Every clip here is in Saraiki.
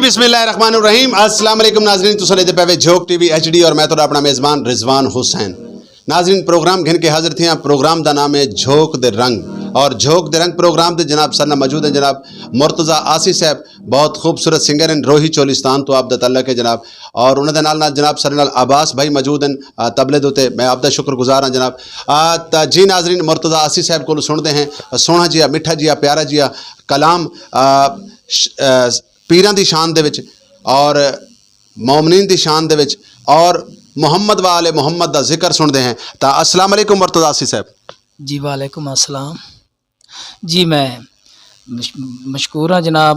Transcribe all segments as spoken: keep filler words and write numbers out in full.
بسم اللہ الرحمن الرحیم۔ السلام علیکم ناظرین، تساں ݙیہدے پئے وے جھوک ٹی وی ایچ ڈی اور میں تہاݙا اپݨا میزبان رضوان حسین۔ ناظرین، پروگرام گھن کے حاضر تھیاں۔ پروگرام دا نام ہے جھوک دے رنگ، اور جھوک دے رنگ پروگرام تے جناب ساݙے نال موجود ہیں جناب مرتضی آسی صاحب، بہت خوبصورت سنگر ہیں، روہی چولستان تو آپ دا تعلق ہے جناب، اور انہاں دے نال نال جناب ساݙے نال عباس بھائی موجود ہیں، آ، طبلے دے اتے۔ میں آپ دا شکر گزار ہاں جناب۔ آ، تاں جی ناظرین، مرتضی آسی صاحب کولوں سݨدے ہیں سوہݨا جیہا، مٹھا جیہا، پیارا جیہا کلام، آ، ش-، آ، پیراں دی شان دے وچ اور مومنین دی شان دے وچ اور محمد و آل محمد دا ذکر سݨدے ہیں۔ تاں السلام علیکم مرتضی آسی صاحب۔ جی وعلیکم السلام۔ جی میں مش-، مشکور ہاں جناب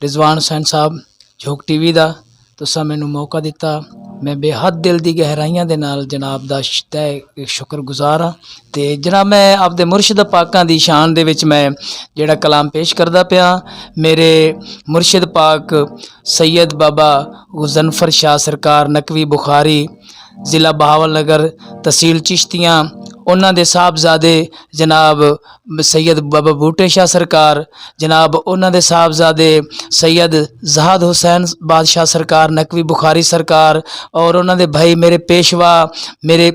رضوان حسین صاحب جھوک ٹی وی دا، تساں مینوں موقع ݙتا۔ میں بے حد دل دی گہرائیاں دے نال جناب دا ش-، تہہ شکر گزار ہاں۔ تے جناب میں آپ دے مرشد پاکاں دی شان دے وچ میں جیڑھا کلام پیش کردا پیاں، میرے مرشد پاک سید بابا غضنفر شاہ سرکار نقوی بخاری، ضلع بہاول نگر، تحصیل چشتیاں، انہاں دے صاحبزادے جناب سید بابا بھٹے شاہ سرکار، جناب انہاں دے صاحبزادے سید زہد حسین بادشاہ سرکار نقوی بخاری سرکار، اور انہاں دے بھائی میرے پیشوا، میرے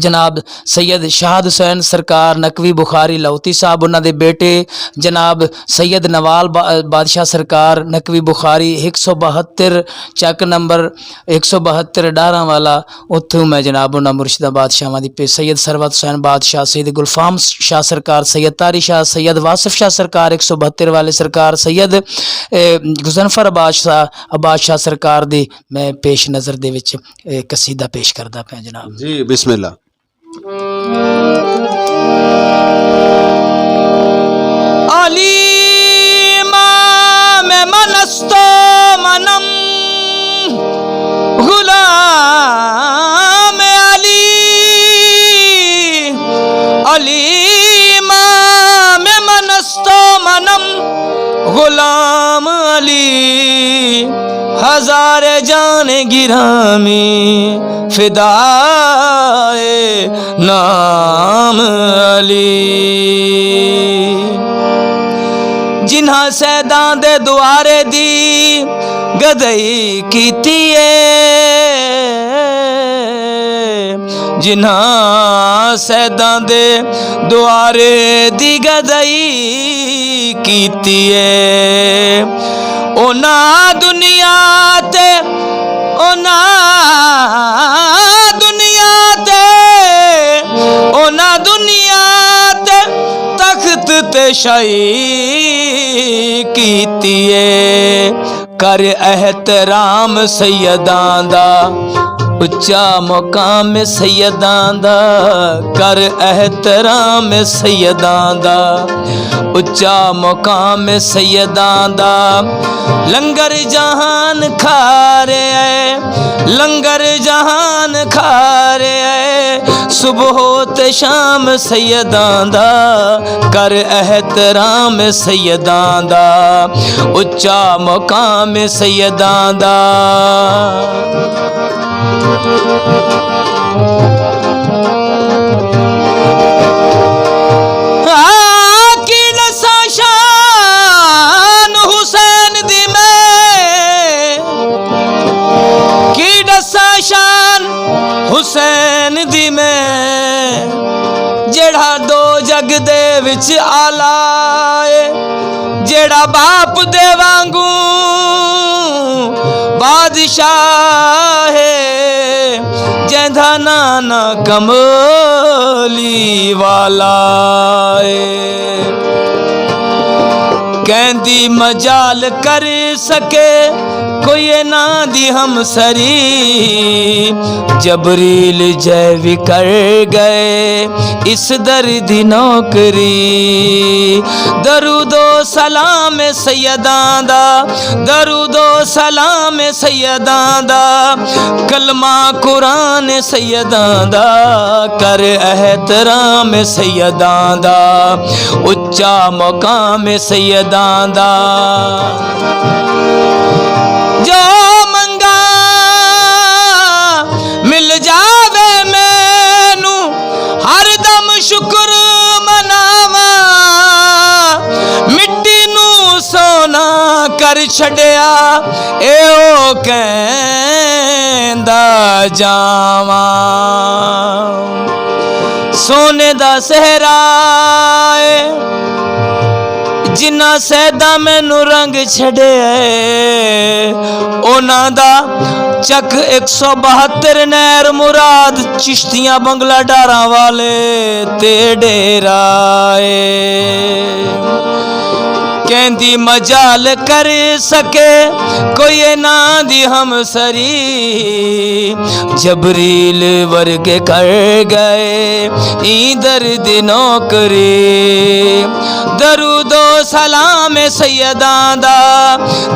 جناب سید شہاد حسین سرکار نقوی بخاری لاہوتی صاحب، انہاں دے بیٹے جناب سید نوال با-، بادشاہ سرکار نقوی بخاری، ہک سو بہتر چک نمبر ہک سو بہتر ڈاہراں والا، اتھوں میں جناب انہاں مرشداں بادشاہواں دی پے-، سید ثروت حسین بادشاہ، سید گلفام شاہ سرکار، سید طاری شاہ، سید واصف شاہ سرکار ہک سو بہتر والے سرکار، سید، اے، غضنفر عباس شاہ، عباس شاہ سرکار دی میں پیش نظر دے وچ، اے، قصیدہ پیش کردا پیاں جناب۔ جی، بسم اللہ۔ علی امام من است و منم غلام علی، علی امام من است و منم غلام علی، ہزار جان گرامی فدائے نام علی۔ جنہاں سیداں دے دوارے دی گدئی کیتی ہے، جنہاں سیداں دے دوارے دی گدئی کیتی ہے۔ انہاں دنیا تے، انہاں دنیا تے، انہاں دنیا تے تخت تے شاہی کیتی ہے۔ کر احترام سیداں دا، اچا مقام سیداں دا، کر احترام سیداں دا، اچا مقام سیداں دا۔ لنگر جہان کھا رہے، لنگر جہان کھا رہے، صبح تے شام سیداں دا، کر احترام سیداں دا، اچا مقام سیداں دا۔ آ، کی ݙساں شان حسین دی میں، کی ݙساں شان حسین دی میں، جیڑھا ݙو جڳ دے وچ آلا ہے، جیڑھا باپ دے وانگوں بادشاہ ہے، جیندا ناں ناں کملی والا ہے۔ کیندی مجال کر سکے کوئی انہاں دی ہمسری، جبریل جئے وی کر ڳئے اس در دی نوکری۔ درود و سلام سیداں دا، درود و سلام سیداں دا، کلمہ قرآن سیداں دا، کر احترام سیداں دا، اچا مقام سیداں دا۔ جو منگاں مل جاوے مینوں، ہر دم شکر مناواں، مٹی نوں سونا کر کر چھڈیا، اے او کیندا جاواں۔ سونے دا صحرا اے، جنہاں سیداں مینوں رنگ چھڈیا اے، انہاں دا چک ایک سو بہتر نیر مراد چشتیاں بنگلہ ڈاراں والے تے ڈیرا اے۔ کیندی مجال کر سکے کوئی انہاں دی ہمسری، جبریل ورگے کر گئے ایں در دی نوکری۔ درود و سلام سیداں دا،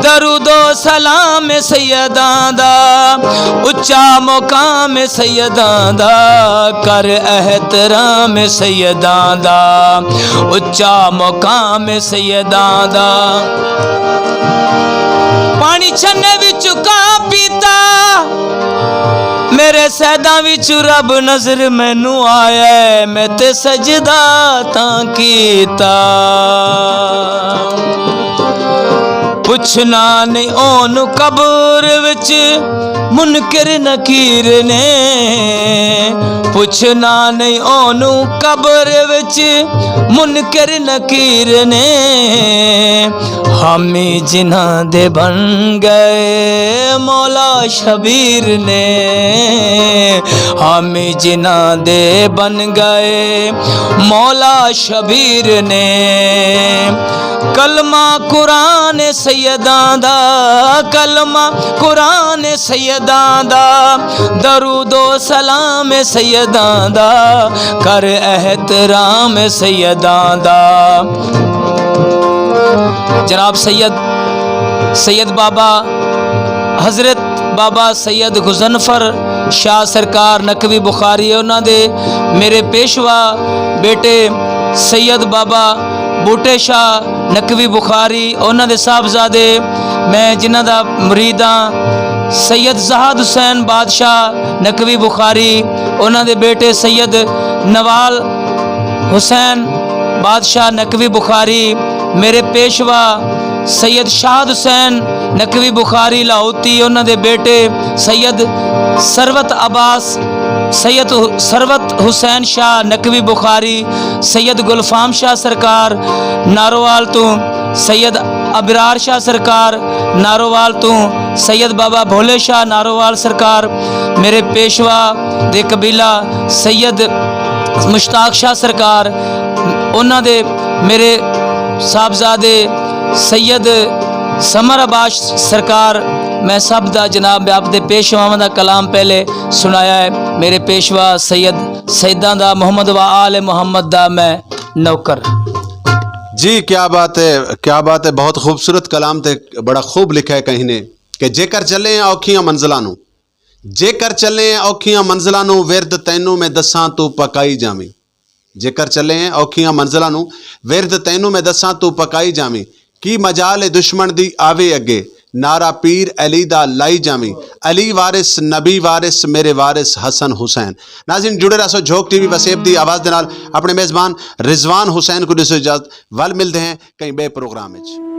درود و سلام سیداں دا، اچا مقام سیداں دا، کر احترام سیداں دا، اچا مقام سیداں دا۔ پانی چھنے وچ کا پیتا، میرے سیداں وچ رب نظر مینوں آیا ہے، میں تے سجدہ تاں کیتا۔ پچھنا نہیں اونوں قبر وچ منکر نکیر نے، پچھنا نہیں اونوں قبر وچ منکر نکیر نے، حامی جنہاں دے بن گئے مولا شبیر نے، حامی جنہاں دے بن گئے مولا شبیر نے۔ کلمہ قرآن سیداں دا، کلمہ قرآن سیداں دا، درود و سلام سیداں دا، کر احترام سیداں دا۔ جناب سید، سید بابا حضرت بابا سید غضنفر شاہ سرکار نقوی بخاری، انہاں دے میرے پیشوا بیٹے سید بابا بوٹے شاہ نقوی بخاری، انہاں دے صاحبزادے، میں جنہاں دا مرید ہاں، سید زہاد حسین بادشاہ نقوی بخاری، انہاں دے بیٹے سید نوال حسین بادشاہ نقوی بخاری، میرے پیشوا سید شاہد حسین نقوی بخاری لاہوتی، انہاں دے بیٹے سید ثروت عباس، سید ثروت حسین شاہ نقوی بخاری، سید گلفام شاہ سرکار نارووال توں، سید ابرار شاہ سرکار نارووال توں، سید بابا بھولے شاہ نارووال سرکار، میرے پیشوا دے قبیلہ سید مشتاق شاہ سرکار، انہاں دے میرے صاحبزادے سید ثمر عباس سرکار، میں سب دا جناب آپ دے پیشواواں دا کلام پہلے سنایا ہے۔ میرے پیشوا سید سیداں دا محمد و آل محمد دا میں نوکر۔ جی، کیا بات ہے، کیا بات ہے، بہت خوبصورت کلام تے بڑا خوب لکھا ہے کہیں نے کہ جے کر چلے ہیں اوکھیاں منزلاں نوں، جے کر چلے ہیں اوکھیاں منزلاں نوں، ورد تینوں میں دساں توں پکائی جاویں۔ جے کر چلے ہیں اوکھیاں منزلاں نوں، ورد تینوں میں دساں توں پکائی جاویں۔ کی مجال ہے دشمن دی آوے اگے، نعرہ پیر علی دا لائی جاویں۔ علی وارث، نبی وارث، میرے وارث حسن حسین۔ ناظرین، جڑے رہسو جھوک ٹی وی وسیب دی آواز دے نال، اپنے میزبان رضوان حسین کوں ݙیسو اجازت، ول ملدے ہیں کہیں ٻئے پروگرام وچ۔